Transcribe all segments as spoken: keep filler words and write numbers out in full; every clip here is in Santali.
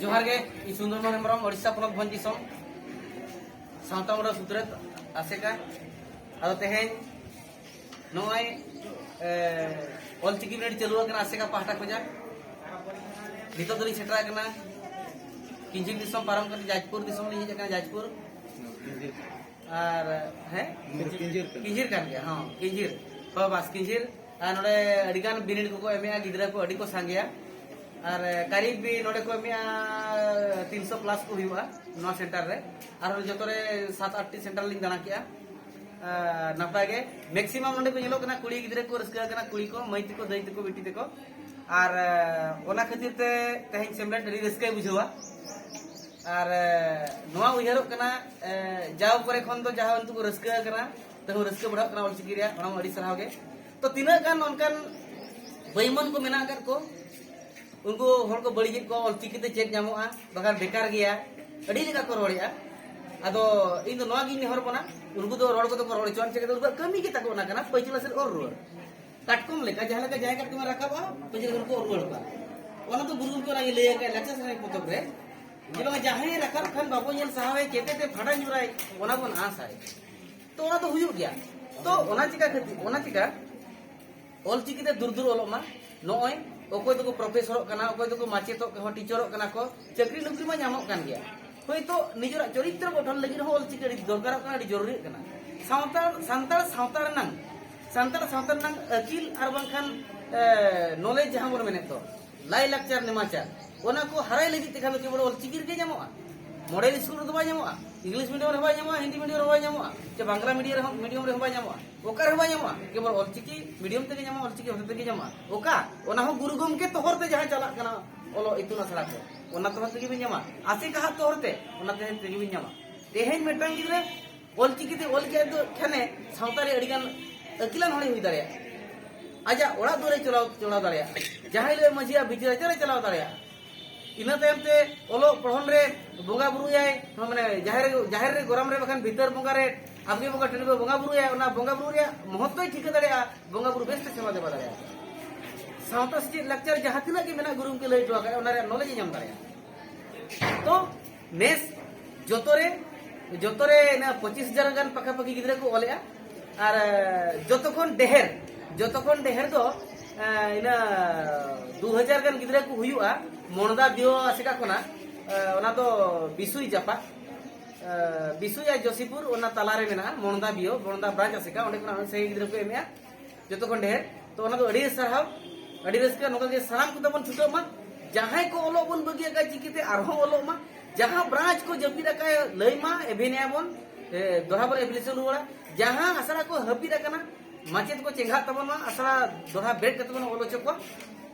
ᱡᱚᱦᱟᱨ ᱜᱮ, ᱤᱧ ᱥᱩᱱᱫᱚᱨ ᱢᱳᱦᱚᱱ ᱦᱮᱢᱵᱨᱚᱢ, ᱳᱰᱤᱥᱟ ᱯᱚᱱᱚᱛ ᱵᱷᱚᱸᱡᱽ ᱫᱤᱥᱚᱢ, ᱥᱟᱶᱛᱟ ᱢᱚᱰᱮᱞ ᱥᱩᱛᱨᱮᱛ ᱟᱥᱮᱠᱟ᱾ ᱟᱫᱚ ᱛᱮᱦᱮᱧ ᱱᱚᱜᱼᱚᱭ, ᱮ, ᱚᱞᱪᱤᱠᱤ ᱢᱤᱱᱤᱴ ᱪᱟᱹᱞᱩ ᱟᱠᱟᱱᱟ ᱟᱥᱮᱠᱟ ᱯᱟᱦᱴᱟ ᱠᱷᱚᱱᱟᱜ᱾ ᱱᱤᱛᱚᱜ ᱫᱚᱞᱤᱧ ᱥᱮᱴᱮᱨ ᱟᱠᱟᱱᱟ ᱠᱤᱧᱡᱷᱤᱨ ᱫᱤᱥᱚᱢ, ᱯᱟᱨᱚᱢ ᱠᱟᱛᱮ ᱡᱟᱡᱽᱯᱩᱨ ᱫᱤᱥᱚᱢ ᱞᱤᱧ ᱦᱮᱡ ᱟᱠᱟᱱᱟ, ᱡᱟᱡᱽᱯᱩᱨ᱾ ᱟᱨ, ᱦᱮᱸ? ᱠᱤᱧᱡᱷᱤᱨ ᱠᱟᱱᱟ᱾ ᱠᱤᱧᱡᱷᱤᱨ ᱠᱟᱱ ᱜᱮᱭᱟ, ᱦᱚᱸ, ᱠᱤᱧᱡᱷᱤᱨ᱾ ᱦᱚᱸ, ᱵᱟᱥ, ᱠᱤᱧᱡᱷᱤᱨ᱾ ᱟᱨ ᱱᱚᱰᱮ ᱟᱹᱰᱤᱜᱟᱱ ᱵᱤᱱᱤᱰ ᱠᱚᱠᱚ ᱮᱢᱮᱜᱼᱟ, ᱜᱤᱫᱽᱨᱟᱹ ᱠᱚ ᱟᱹᱰᱤ ᱠᱚ ᱥᱟᱸᱜᱮᱭᱟ᱾ ᱟᱨ, ᱮ, ᱠᱟᱨᱤᱵ ᱱᱚᱰᱮ ᱠᱚ ᱮᱢᱮᱜᱼᱟ, ᱛᱤᱱᱥᱚ ᱯᱞᱟᱥ ᱠᱚ ᱦᱩᱭᱩᱜᱼᱟ ᱱᱚᱣᱟ ᱥᱮᱱᱴᱟᱨ ᱨᱮ᱾ ᱟᱨ ᱡᱚᱛᱚ ᱨᱮ ᱥᱟᱛ ᱟᱴ ᱴᱤ ᱥᱮᱱᱴᱟᱨ ᱞᱤᱧ ᱫᱟᱬᱟ ᱠᱮᱜᱼᱟ᱾ ᱟᱨ ᱱᱟᱯᱟᱭ ᱜᱮ, ᱢᱮᱠᱥᱤᱢᱟᱢ ᱱᱚᱰᱮ ᱠᱚ ᱧᱮᱞᱚᱜ ᱠᱟᱱᱟ, ᱠᱩᱲᱤ ᱜᱤᱫᱽᱨᱟᱹ ᱠᱚ ᱨᱟᱹᱥᱠᱟᱹ ᱠᱟᱱᱟ, ᱠᱩᱲᱤ ᱠᱚ, ᱢᱟᱹᱭ ᱛᱟᱠᱚ, ᱫᱟᱹᱭ ᱛᱟᱠᱚ, ᱵᱤᱴᱤ ᱛᱟᱠᱚ᱾ ᱟᱨ, ᱮ, ᱚᱱᱟ ᱠᱷᱟᱹᱛᱤᱨ ᱛᱮ ᱛᱮᱦᱮᱧ ᱥᱮᱢᱞᱮᱫ ᱟᱹᱰᱤ ᱨᱟᱹᱥᱠᱟᱹᱭ ᱵᱩᱡᱷᱟᱹᱣᱟ᱾ ᱟᱨ, ᱮ, ᱱᱚᱣᱟ ᱩᱭᱦᱟᱹᱨᱚᱜ ᱠᱟᱱᱟ, ᱮ, ᱡᱟᱣ ᱠᱚᱨᱮ ᱠᱷᱚᱱ ᱫᱚ ᱡᱟᱦᱟᱸ ᱩᱱᱠᱩ ᱠᱚ ᱨᱟᱹᱥᱠᱟᱹ ᱠᱟᱱᱟ, ᱛᱮᱦᱚᱸ ᱨᱟᱹᱥᱠᱟᱹ ᱵᱟᱲᱦᱟᱜ ᱠᱟᱱᱟ ᱚᱞᱪᱤᱠᱤ ᱨᱮᱭᱟᱜ, ᱚᱱᱟ ᱦᱚᱸ ᱟᱹᱰᱤ ᱥᱟᱨᱦᱟᱣ ᱜᱮ᱾ ᱛᱚ, ᱛᱤᱱᱟᱹᱜ ᱜᱟᱱ ᱚᱱᱠᱟᱱ ᱵᱟᱹᱭᱢᱟᱹᱱ ᱠᱚ ᱢᱮᱱᱟᱜ ᱟᱠᱟᱫ ᱠᱚ, ᱩᱱᱠᱩ ᱦᱚᱲ ᱠᱚ ᱵᱟᱹᱲᱤᱡᱮᱫ ᱠᱚᱣᱟ, ᱚᱞᱪᱤᱠᱤ ᱛᱮ ᱪᱮᱫ ᱧᱟᱢᱚᱜᱼᱟ, ᱵᱟᱠᱷᱟᱱ ᱵᱮᱠᱟᱨ ᱜᱮᱭᱟ, ᱟᱹᱰᱤ ᱞᱮᱠᱟ ᱠᱚ ᱨᱚᱲᱮᱫᱼᱟ᱾ ᱟᱫᱚ ᱤᱧ ᱫᱚ ᱱᱚᱣᱟ ᱜᱤᱧ ᱱᱮᱦᱚᱨ ᱵᱚᱱᱟ, ᱩᱱᱠᱩ ᱫᱚ ᱨᱚᱲ ᱠᱚᱫᱚ ᱠᱚ ᱨᱚᱲ ᱦᱚᱪᱚᱣᱟᱱ, ᱪᱮᱫ ᱩᱱᱠᱩᱣᱟᱜ ᱠᱟᱹᱢᱤ ᱜᱮ ᱛᱟᱠᱚ ᱚᱱᱟ ᱠᱟᱱᱟ, ᱯᱟᱹᱪᱷᱞᱟᱹ ᱥᱮᱫ ᱚᱨ ᱨᱩᱣᱟᱹᱲ᱾ ᱠᱟᱴᱠᱚᱢ ᱞᱮᱠᱟ, ᱡᱟᱦᱟᱸ ᱞᱮᱠᱟ ᱡᱟᱦᱟᱸᱭ ᱠᱟᱴᱠᱚᱢᱮ ᱨᱟᱠᱟᱵᱼᱟ, ᱯᱟᱹᱪᱷᱞᱟᱹ ᱠᱷᱚᱱ ᱠᱚ ᱚᱨ ᱨᱩᱣᱟᱹᱲ ᱠᱚᱣᱟ᱾ ᱚᱱᱟ ᱫᱚ ᱜᱩᱨᱩ ᱜᱚᱢᱠᱮ ᱚᱱᱟ ᱜᱮ ᱞᱟᱹᱭ ᱟᱠᱟᱫ, ᱞᱟᱠᱪᱟᱨ ᱥᱮᱨᱮᱧ ᱯᱚᱛᱚᱵ ᱨᱮ, ᱡᱮ ᱵᱟᱝ ᱡᱟᱦᱟᱸᱭ ᱨᱟᱠᱟᱵ ᱠᱷᱟᱱ ᱵᱟᱵᱚ ᱧᱮᱞ ᱥᱟᱦᱟᱣᱮ, ᱪᱮᱛᱮ ᱛᱮ ᱯᱷᱟᱰᱟ ᱧᱩᱨᱟᱭ, ᱚᱱᱟ ᱵᱚᱱ ᱟᱸᱥᱟᱭ᱾ ᱛᱚ ᱚᱱᱟ ᱫᱚ ᱦᱩᱭᱩᱜ ᱜᱮᱭᱟ᱾ ᱛᱚ ᱚᱱᱟ ᱪᱤᱠᱟ ᱠᱷᱟᱹᱛᱤᱨ, ᱚᱱᱟ ᱪᱤᱠᱟ ᱚᱞᱪᱤᱠᱤ ᱛᱮ ᱫᱩᱨ ᱫᱩᱨ ᱚᱞᱚᱜ ᱢᱟ᱾ ᱱᱚᱜᱼᱚᱭ ᱚᱠᱚᱭ ᱫᱚᱠᱚ ᱯᱨᱚᱯᱷᱮᱥᱚᱨᱚᱜ ᱠᱟᱱᱟ, ᱚᱠᱚᱭ ᱫᱚᱠᱚ ᱢᱟᱪᱮᱫᱚᱜ ᱠᱟᱱᱟ, ᱴᱤᱪᱟᱨᱚᱜ ᱠᱟᱱᱟ ᱠᱚ, ᱪᱟᱹᱠᱨᱤ ᱱᱚᱠᱨᱤ ᱢᱟ ᱧᱟᱢᱚᱜ ᱠᱟᱱ ᱜᱮᱭᱟ᱾ ᱦᱳᱭᱛᱳ ᱱᱤᱡᱮᱨᱟᱜ ᱪᱚᱨᱤᱛᱨᱚ ᱜᱚᱴᱷᱚᱱ ᱞᱟᱹᱜᱤᱫ ᱦᱚᱸ ᱚᱞᱪᱤᱠᱤ ᱟᱹᱰᱤ ᱫᱚᱨᱠᱟᱨᱚᱜ ᱠᱟᱱᱟ, ᱟᱹᱰᱤ ᱡᱚᱨᱩᱨᱤᱜ ᱠᱟᱱᱟ᱾ ᱥᱟᱶᱛᱟ, ᱥᱟᱱᱛᱟᱲ ᱥᱟᱶᱛᱟ ᱨᱮᱱᱟᱝ, ᱥᱟᱱᱛᱟᱲ ᱥᱟᱶᱛᱟ ᱨᱮᱱᱟᱝ ᱟᱹᱠᱤᱞ ᱟᱨ ᱵᱟᱝᱠᱷᱟᱱ, ᱮ, ᱱᱚᱞᱮᱡᱽ ᱡᱟᱦᱟᱸ ᱵᱚᱱ ᱢᱮᱱᱮᱫ ᱫᱚ, ᱞᱟᱭᱼᱞᱟᱠᱪᱟᱨ, ᱱᱮᱢᱟᱪᱟᱨ, ᱚᱱᱟ ᱠᱚ ᱦᱟᱨᱟᱭ ᱞᱟᱹᱜᱤᱫ ᱛᱮᱠᱷᱟᱱ ᱫᱚ ᱠᱮᱵᱚᱞ ᱚᱞᱪᱤᱠᱤ ᱨᱮᱜᱮ ᱧᱟᱢᱚᱜᱼᱟ᱾ ᱢᱚᱰᱮᱞ ᱥᱠᱩᱞ ᱨᱮᱫᱚ ᱵᱟᱭ ᱧᱟᱢᱚᱜᱼᱟ, ᱤᱝᱞᱤᱥ ᱢᱤᱰᱤᱭᱟᱢ ᱨᱮᱦᱚᱸ ᱵᱟᱭ ᱧᱟᱢᱚᱜᱼᱟ, ᱦᱤᱱᱫᱤ ᱢᱤᱰᱤᱭᱟᱢ ᱨᱮᱦᱚᱸ ᱵᱟᱭ ᱧᱟᱢᱚᱜᱼᱟ, ᱪᱮ ᱵᱟᱝᱞᱟ ᱢᱤᱰᱤᱭᱟᱢ ᱨᱮᱦᱚᱸ, ᱢᱤᱰᱤᱭᱟᱢ ᱨᱮᱦᱚᱸ ᱵᱟᱭ ᱧᱟᱢᱚᱜᱼᱟ, ᱚᱠᱟ ᱨᱮᱦᱚᱸ ᱵᱟᱭ ᱧᱟᱢᱚᱜᱼᱟ᱾ ᱠᱮᱵᱚᱞ ᱚᱞᱪᱤᱠᱤ ᱢᱤᱰᱤᱭᱟᱢ ᱛᱮᱜᱮ ᱧᱟᱢᱚᱜᱼᱟ, ᱚᱞᱪᱤᱠᱤ ᱦᱚᱛᱮ ᱛᱮᱜᱮ ᱧᱟᱢᱚᱜᱼᱟ᱾ ᱚᱠᱟ? ᱚᱱᱟ ᱦᱚᱸ ᱜᱩᱨᱩ ᱜᱚᱢᱠᱮ ᱛᱚᱦᱚᱨ ᱛᱮ ᱡᱟᱦᱟᱸ ᱪᱟᱞᱟᱜ ᱠᱟᱱᱟ ᱚᱞᱚᱜ ᱤᱛᱩᱱ ᱟᱥᱲᱟ ᱠᱚ, ᱚᱱᱟ ᱛᱚᱦᱚᱨ ᱛᱮᱜᱮ ᱵᱤᱱ ᱧᱟᱢᱟ᱾ ᱟᱥᱮᱠᱟᱦᱟᱜ ᱛᱚᱦᱚᱨ ᱛᱮ, ᱚᱱᱟ ᱛᱮᱜᱮ ᱵᱤᱱ ᱧᱟᱢᱟ᱾ ᱛᱮᱦᱮᱧ ᱢᱤᱫᱴᱟᱝ ᱜᱤᱫᱽᱨᱟᱹ ᱚᱞᱪᱤᱠᱤ ᱛᱮ ᱚᱞ ᱠᱮᱫ ᱫᱚ ᱠᱷᱟᱱᱮ ᱥᱟᱶᱛᱟ ᱨᱮ ᱟᱹᱰᱤᱜᱟᱱ ᱟᱹᱠᱤᱞᱟᱱ ᱦᱚᱲᱮ ᱦᱩᱭ ᱫᱟᱲᱮᱭᱟᱜᱼᱟ᱾ ᱟᱡᱟᱜ ᱚᱲᱟᱜ ᱫᱩᱣᱟᱹᱨᱮ ᱪᱟᱞᱟᱣ, ᱪᱟᱞᱟᱣ ᱫᱟᱲᱮᱭᱟᱜᱼᱟ᱾ ᱡᱟᱦᱟᱸ ᱦᱤᱞᱳᱜ ᱢᱟᱹᱡᱷᱤᱭᱟᱜ ᱵᱤᱪᱟᱹᱨ ᱟᱪᱟᱨᱮ ᱪᱟᱞᱟᱣ ᱫᱟᱲᱮᱭᱟᱜᱼᱟ᱾ ᱤᱱᱟᱹ ᱛᱟᱭᱚᱢ ᱛᱮ ᱚᱞᱚᱜ ᱯᱚᱲᱦᱚᱱ ᱨᱮ ᱵᱚᱸᱜᱟ ᱵᱩᱨᱩᱭᱟᱭ, ᱢᱟᱱᱮ ᱡᱟᱦᱮᱨ ᱨᱮ, ᱡᱟᱦᱮᱨ ᱨᱮ ᱜᱚᱨᱟᱢ ᱨᱮ ᱵᱟᱠᱷᱟᱱ ᱵᱷᱤᱛᱟᱹᱨ ᱵᱚᱸᱜᱟ ᱨᱮ ᱟᱵᱜᱮ ᱵᱚᱸᱜᱟ ᱴᱟᱺᱰᱤ ᱨᱮ ᱵᱚᱸᱜᱟ ᱵᱩᱨᱩᱭᱟᱭ, ᱚᱱᱟ ᱵᱚᱸᱜᱟ ᱵᱩᱨᱩ ᱨᱮᱭᱟᱜ ᱢᱚᱦᱚᱛ ᱫᱚᱭ ᱴᱷᱤᱠᱟᱹ ᱫᱟᱲᱮᱭᱟᱜᱼᱟ, ᱵᱚᱸᱜᱟ ᱵᱩᱨᱩ ᱵᱮᱥᱛᱮ ᱥᱮᱵᱟ ᱫᱮᱵᱟ ᱫᱟᱲᱮᱭᱟᱜᱼᱟ᱾ ᱥᱟᱶᱛᱟ ᱥᱮᱪᱮᱫ ᱞᱟᱠᱪᱟᱨ ᱡᱟᱦᱟᱸ ᱛᱤᱱᱟᱹᱜ ᱜᱮ ᱢᱮᱱᱟᱜ ᱜᱩᱨᱩ ᱜᱚᱢᱠᱮ ᱞᱟᱹᱭ ᱦᱚᱴᱚ ᱟᱠᱟᱫ, ᱚᱱᱟ ᱨᱮᱭᱟᱜ ᱱᱚᱞᱮᱡᱽ ᱮ ᱧᱟᱢ ᱫᱟᱲᱮᱭᱟᱜᱼᱟ᱾ ᱛᱚ ᱱᱮᱥ ᱡᱚᱛᱚ ᱨᱮ ᱡᱚᱛᱚ ᱨᱮ ᱤᱱᱟᱹ ᱯᱚᱸᱪᱤᱥ ᱦᱟᱡᱟᱨ ᱜᱟᱱ ᱯᱟᱠᱟᱯᱟᱠᱤ ᱜᱤᱫᱽᱨᱟᱹ ᱠᱚ ᱚᱞᱮᱜᱼᱟ᱾ ᱟᱨ ᱡᱚᱛᱚ ᱠᱷᱚᱱ ᱰᱷᱮᱨ ᱡᱚᱛᱚ ᱠᱷᱚᱱ ᱰᱷᱮᱨ ᱫᱚ ᱤᱱᱟᱹ ᱫᱩ ᱦᱟᱡᱟᱨ ᱜᱟᱱ ᱜᱤᱫᱽᱨᱟᱹ ᱠᱚ ᱦᱩᱭᱩᱜᱼᱟ ᱢᱚᱱᱫᱟ ᱵᱤᱭᱚ ᱟᱥᱮᱠᱟ ᱠᱷᱚᱱᱟᱜ᱾ ᱚᱱᱟ ᱫᱚ ᱵᱤᱥᱩᱭ ᱡᱟᱯᱟᱜ, ᱵᱤᱥᱩᱭ ᱟᱨ ᱡᱚᱥᱤᱯᱩᱨ ᱚᱱᱟ ᱛᱟᱞᱟᱨᱮ ᱢᱮᱱᱟᱜᱼᱟ ᱢᱚᱱᱫᱟ ᱵᱤᱭᱚ, ᱢᱚᱱᱫᱟ ᱵᱨᱟᱧᱪ ᱟᱥᱮᱠᱟ, ᱚᱸᱰᱮ ᱠᱷᱚᱱᱟᱜ ᱩᱱᱟᱹᱜ ᱥᱟᱸᱜᱮ ᱜᱤᱫᱽᱨᱟᱹ ᱠᱚ ᱮᱢᱮᱜᱼᱟ᱾ ᱡᱚᱛᱚ ᱠᱷᱚᱱ ᱰᱷᱮᱨ᱾ ᱛᱚ ᱚᱱᱟ ᱫᱚ ᱟᱹᱰᱤ ᱥᱟᱨᱦᱟᱣ, ᱟᱹᱰᱤ ᱨᱟᱹᱥᱠᱟᱹ᱾ ᱱᱚᱝᱠᱟ ᱜᱮ ᱥᱟᱱᱟᱢ ᱠᱚ ᱛᱟᱵᱚᱱ ᱪᱷᱩᱴᱟᱹᱜ ᱢᱟ᱾ ᱡᱟᱦᱟᱸᱭ ᱠᱚ ᱚᱞᱚᱜ ᱵᱚᱱ ᱵᱟᱹᱜᱤᱭᱟᱜ ᱠᱟᱱᱟ, ᱪᱤᱠᱟᱹᱛᱮ ᱟᱨᱦᱚᱸ ᱚᱞᱚᱜ ᱢᱟ? ᱡᱟᱦᱟᱸ ᱵᱨᱟᱧᱪ ᱠᱚ ᱡᱟᱹᱯᱤᱫ ᱟᱠᱟᱫ, ᱞᱟᱹᱭ ᱢᱟ, ᱮᱵᱷᱮᱱᱮᱭᱟ ᱵᱚᱱ, ᱮ, ᱫᱚᱦᱲᱟ ᱵᱚᱱ ᱮᱯᱞᱤᱠᱮᱥᱚᱱ ᱨᱩᱣᱟᱹᱲᱟ᱾ ᱡᱟᱦᱟᱸ ᱟᱥᱲᱟ ᱠᱚ ᱦᱟᱹᱯᱤᱫ ᱟᱠᱟᱱᱟ, ᱢᱟᱪᱮᱫ ᱠᱚ ᱪᱮᱸᱜᱷᱟᱜ ᱛᱟᱵᱚᱱ ᱢᱟ, ᱟᱥᱲᱟ ᱫᱚᱦᱲᱟ ᱵᱮᱨᱮᱫ ᱠᱟᱛᱮ ᱵᱚᱱ ᱚᱞ ᱦᱚᱪᱚ ᱠᱚᱣᱟ,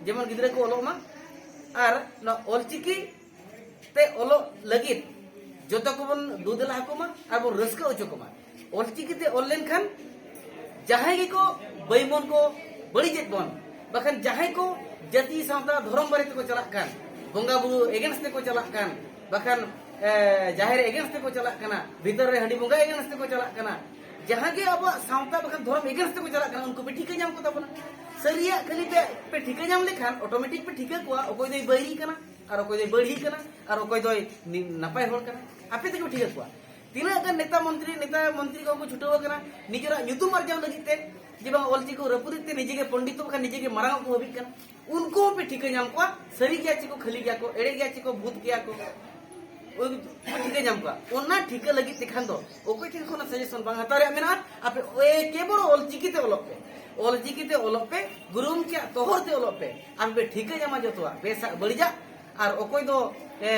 ᱡᱮᱢᱚᱱ ᱜᱤᱫᱽᱨᱟᱹ ᱠᱚ ᱚᱞᱚᱜ ᱢᱟ᱾ ᱟᱨ ᱱᱚᱣᱟ ᱚᱞᱪᱤᱠᱤ ᱛᱮ ᱚᱞᱚᱜ ᱞᱟᱹᱜᱤᱫ ᱡᱚᱛᱚ ᱠᱚᱵᱚᱱ ᱫᱩ ᱫᱮᱞᱟ ᱟᱠᱚ ᱢᱟ ᱟᱨ ᱵᱚᱱ ᱨᱟᱹᱥᱠᱟᱹ ᱦᱚᱪᱚ ᱠᱚᱢᱟ᱾ ᱚᱞᱪᱤᱠᱤ ᱛᱮ ᱚᱞ ᱞᱮᱱᱠᱷᱟᱱ ᱡᱟᱦᱟᱸᱭ ᱜᱮᱠᱚ ᱵᱟᱹᱭᱢᱚᱱ ᱠᱚ ᱵᱟᱹᱲᱤᱡᱮᱫ ᱵᱚᱱ, ᱵᱟᱠᱷᱟᱱ ᱡᱟᱦᱟᱸᱭ ᱠᱚ ᱡᱟᱹᱛᱤ ᱥᱟᱶᱛᱟ ᱫᱷᱚᱨᱚᱢ ᱵᱟᱨᱮ ᱛᱮᱠᱚ ᱪᱟᱞᱟᱜ ᱠᱟᱱ, ᱵᱚᱸᱜᱟ ᱵᱩᱨᱩ against ᱛᱮᱠᱚ ᱪᱟᱞᱟᱜ ᱠᱟᱱ, ᱵᱟᱠᱷᱟᱱ ᱮ, ᱡᱟᱦᱮᱨ against ᱛᱮᱠᱚ ᱪᱟᱞᱟᱜ ᱠᱟᱱᱟ, ᱵᱷᱤᱛᱟᱹᱨ ᱨᱮ ᱦᱟᱺᱰᱤ ᱵᱚᱸᱜᱟ against ᱛᱮᱠᱚ ᱪᱟᱞᱟᱜ ᱠᱟᱱᱟ, ᱡᱟᱦᱟᱸ ᱜᱮ ᱟᱵᱚᱣᱟᱜ ᱥᱟᱶᱛᱟ ᱵᱟᱠᱷᱟᱱ ᱫᱷᱚᱨᱚᱢ against ᱛᱮᱠᱚ ᱪᱟᱞᱟᱜ ᱠᱟᱱᱟ, ᱩᱱᱠᱩ ᱯᱮ ᱴᱷᱤᱠᱟᱹ ᱧᱟᱢ ᱠᱚ ᱛᱟᱵᱚᱱᱟ᱾ ᱥᱟᱹᱨᱤᱭᱟᱜ ᱠᱷᱟᱹᱞᱤ ᱯᱮ, ᱯᱮ ᱴᱷᱤᱠᱟᱹ ᱧᱟᱢ ᱞᱮᱠᱷᱟᱱ automatic ᱯᱮ ᱴᱷᱤᱠᱟᱹ ᱠᱚᱣᱟ, ᱚᱠᱚᱭ ᱫᱚᱭ ᱵᱟᱹᱭᱨᱤ ᱠᱟᱱᱟ ᱟᱨ ᱚᱠᱚᱭ ᱫᱚᱭ ᱵᱟᱹᱲᱤ ᱠᱟᱱᱟ ᱟᱨ ᱚᱠᱚᱭ ᱫᱚᱭ ᱱᱤ-, ᱱᱟᱯᱟᱭ ᱦᱚᱲ ᱠᱟᱱᱟ᱾ ᱟᱯᱮ ᱛᱮᱜᱮ ᱯᱮ ᱴᱷᱤᱠᱟᱹ ᱠᱚᱣᱟ᱾ ᱛᱤᱱᱟᱹᱜ ᱜᱟᱱ ᱱᱮᱛᱟ ᱢᱚᱱᱛᱨᱤ, ᱱᱮᱛᱟ ᱢᱚᱱᱛᱨᱤ ᱠᱚ ᱠᱚ ᱪᱷᱩᱴᱟᱹᱣ ᱟᱠᱟᱱᱟ ᱱᱤᱡᱮᱨᱟᱜ ᱧᱩᱛᱩᱢ ᱟᱨᱡᱟᱣ ᱞᱟᱹᱜᱤᱫ ᱛᱮ, ᱡᱮ ᱵᱟᱝ ᱚᱞᱪᱤᱠᱤ ᱠᱚ ᱨᱟᱹᱯᱩᱫᱮᱫ ᱛᱮ ᱱᱤᱡᱮ ᱜᱮ ᱯᱚᱱᱰᱤᱛ ᱵᱟᱠᱷᱟᱱ ᱱᱤᱡᱮ ᱜᱮ ᱢᱟᱨᱟᱝ ᱠᱚ ᱦᱟᱹᱵᱤᱡ ᱠᱟᱱᱟ᱾ ᱩᱱᱠᱩ ᱦᱚᱸ ᱯᱮ ᱴᱷᱤᱠᱟᱹ ᱧᱟᱢ ᱠᱚᱣᱟ, ᱥᱟᱹᱨᱤ ᱜᱮᱭᱟ ᱪᱮ ᱠᱚ, ᱠᱷᱟᱹᱞᱤ ᱜᱮᱭᱟ ᱠᱚ, ᱮᱲᱮ ᱜᱮᱭᱟ ᱪᱮ ᱠᱚ, ᱵᱷᱩᱛ ᱜᱮᱭᱟ ᱠᱚ, ᱩᱱᱠᱩ ᱯᱮ ᱴᱷᱤᱠᱟᱹ ᱧᱟᱢ ᱠᱚᱣᱟ᱾ ᱚᱱᱟ ᱴᱷᱤᱠᱟᱹ ᱞᱟᱹᱜᱤᱫ ᱛᱮᱠᱷᱟᱱ ᱫᱚ ᱚᱠᱚᱭ ᱴᱷᱮᱱ ᱠᱷᱚᱱ ᱥᱟᱡᱮᱥᱚᱱ ᱵᱟᱝ ᱦᱟᱛᱟᱣ ᱨᱮᱭᱟᱜ ᱢᱮᱱᱟᱜᱼᱟ᱾ ᱟᱯᱮ ᱮᱠᱮᱵᱚᱨ ᱚᱞᱪᱤᱠᱤ ᱛᱮ ᱚᱞᱚᱜ ᱯᱮ, ᱚᱞᱪᱤᱠᱤ ᱛᱮ ᱚᱞᱚᱜ ᱯᱮ, ᱜᱩᱨᱩ ᱜᱚᱢᱠᱮᱭᱟᱜ ᱛᱚᱦᱚᱨ ᱛᱮ ᱚᱞᱚᱜ ᱯᱮ, ᱟᱨ ᱯᱮ ᱴᱷᱤᱠᱟᱹ ᱧᱟᱢᱟ ᱡᱚᱛᱚᱣᱟᱜ ᱵᱮᱥᱟᱜ ᱵᱟᱹᱲᱤᱡᱟᱜ᱾ ᱟᱨ ᱚᱠᱚᱭ ᱫᱚ ᱮ,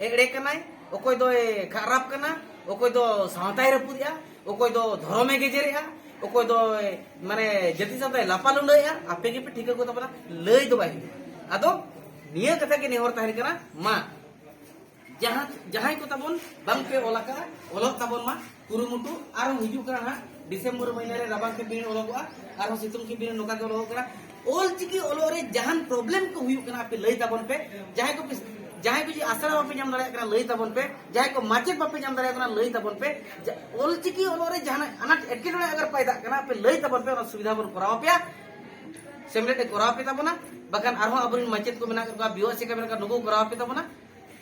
ᱮᱲᱮ ᱠᱟᱱᱟᱭ, ᱚᱠᱚᱭ ᱫᱚᱭ ᱠᱷᱟᱨᱟᱯ ᱠᱟᱱᱟ, ᱚᱠᱚᱭ ᱫᱚ ᱥᱟᱶᱛᱟᱭ ᱨᱟᱹᱯᱩᱫᱮᱜᱼᱟ, ᱚᱠᱚᱭ ᱫᱚ ᱫᱷᱚᱨᱚᱢᱮ ᱜᱮᱡᱮᱨᱮᱜᱼᱟ, ᱚᱠᱚᱭ ᱫᱚ ᱢᱟᱱᱮ ᱡᱟᱹᱛᱤ ᱥᱟᱶᱛᱟᱭ ᱞᱟᱯᱟ ᱞᱩᱸᱰᱟᱹᱭᱮᱜᱼᱟ, ᱟᱯᱮ ᱜᱮᱯᱮ ᱴᱷᱤᱠᱟᱹ ᱠᱚ ᱛᱟᱵᱚᱱᱟ, ᱞᱟᱹᱭ ᱫᱚ ᱵᱟᱭ ᱦᱩᱭᱩᱜᱼᱟ᱾ ᱟᱫᱚ ᱱᱤᱭᱟᱹ ᱠᱟᱛᱷᱟ ᱜᱮ ᱱᱮᱦᱚᱨ ᱛᱟᱦᱮᱱ ᱠᱟᱱᱟ, ᱢᱟ ᱡᱟᱦᱟᱸ, ᱡᱟᱦᱟᱸᱭ ᱠᱚ ᱛᱟᱵᱚᱱ ᱵᱟᱝ ᱯᱮ ᱚᱞ ᱟᱠᱟᱫᱼᱟ, ᱚᱞᱚᱜ ᱛᱟᱵᱚᱱ ᱢᱟ, ᱠᱩᱨᱩᱢᱩᱴᱩ ᱟᱨᱦᱚᱸ ᱦᱤᱡᱩᱜ ᱠᱟᱱᱟ ᱦᱟᱸᱜ, ᱰᱤᱥᱮᱢᱵᱚᱨ ᱢᱟᱹᱦᱱᱟᱹ ᱨᱮ ᱨᱟᱵᱟᱝ ᱠᱷᱮᱯ ᱵᱤᱱ ᱚᱞᱚᱜᱚᱜᱼᱟ, ᱟᱨᱦᱚᱸ ᱥᱤᱛᱩᱝ ᱠᱷᱮᱯ ᱵᱤᱱ ᱱᱚᱝᱠᱟ ᱜᱮ ᱚᱞᱚᱜᱚᱜ ᱠᱟᱱᱟ᱾ ᱚᱞ ᱪᱤᱠᱤ ᱚᱞᱚᱜ ᱨᱮ ᱡᱟᱦᱟᱱ problem ᱠᱚ ᱦᱩᱭᱩᱜ ᱠᱟᱱᱟ, ᱟᱯᱮ ᱞᱟᱹᱭ ᱛᱟᱵᱚᱱ ᱯᱮ᱾ ᱡᱟᱦᱟᱸᱭ ᱠᱚ ᱯᱮ, ᱡᱟᱦᱟᱸᱭ ᱠᱚ ᱡᱩᱫᱤ ᱟᱥᱲᱟ ᱵᱟᱯᱮ ᱧᱟᱢ ᱫᱟᱲᱮᱭᱟᱜ ᱠᱟᱱᱟ, ᱞᱟᱹᱭ ᱛᱟᱵᱚᱱ ᱯᱮ᱾ ᱡᱟᱦᱟᱸᱭ ᱠᱚ ᱢᱟᱪᱮᱫ ᱵᱟᱯᱮ ᱧᱟᱢ ᱫᱟᱲᱮᱭᱟᱜ ᱠᱟᱱᱟ, ᱞᱟᱹᱭ ᱛᱟᱵᱚᱱ ᱯᱮ᱾ ᱡᱟ-, ᱚᱞ ᱪᱤᱠᱤ ᱚᱞᱚᱜ ᱨᱮ ᱡᱟᱦᱟᱱᱟᱜ ᱟᱱᱟᱴ ᱮᱴᱠᱮᱴᱚᱬᱮ ᱟᱜᱟᱨ ᱯᱟᱭᱫᱟᱜ ᱠᱟᱱᱟ, ᱟᱯᱮ ᱞᱟᱹᱭ ᱛᱟᱵᱚᱱ ᱯᱮ, ᱚᱱᱟ ᱥᱩᱵᱤᱫᱷᱟ ᱵᱚᱱ ᱠᱚᱨᱟᱣ ᱟᱯᱮᱭᱟ, ᱥᱮᱢᱞᱮᱫ ᱮ ᱠᱚᱨᱟᱣ ᱟᱯᱮ ᱛᱟᱵᱚᱱᱟ᱾ ᱵᱟᱠᱷᱟᱱ ᱟᱨᱦᱚᱸ ᱟᱵᱚᱨᱮᱱ ᱢᱟᱪᱮᱫ ᱠᱚ ᱢᱮᱱᱟᱜ ᱠᱚᱣᱟ, ᱵᱤᱭᱳ ᱟᱥᱮᱠᱟ ᱢᱮᱱᱟᱜ ᱠᱚᱣᱟ, ᱱᱩᱠᱩ ᱠᱚ ᱠᱚᱨᱟᱣ ᱟᱯᱮ ᱛᱟᱵᱚᱱᱟ᱾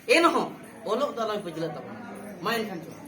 ᱮᱱᱦᱚᱸ ᱚᱞᱚᱜ ᱫᱚ ᱟᱞᱚᱭ ᱯᱟᱹᱪᱷᱞᱟᱹᱜ ᱛᱟᱵᱚᱱᱟ᱾ ᱢᱟ ᱮᱱᱠᱷᱟᱱ ᱡᱚᱦᱟᱨ᱾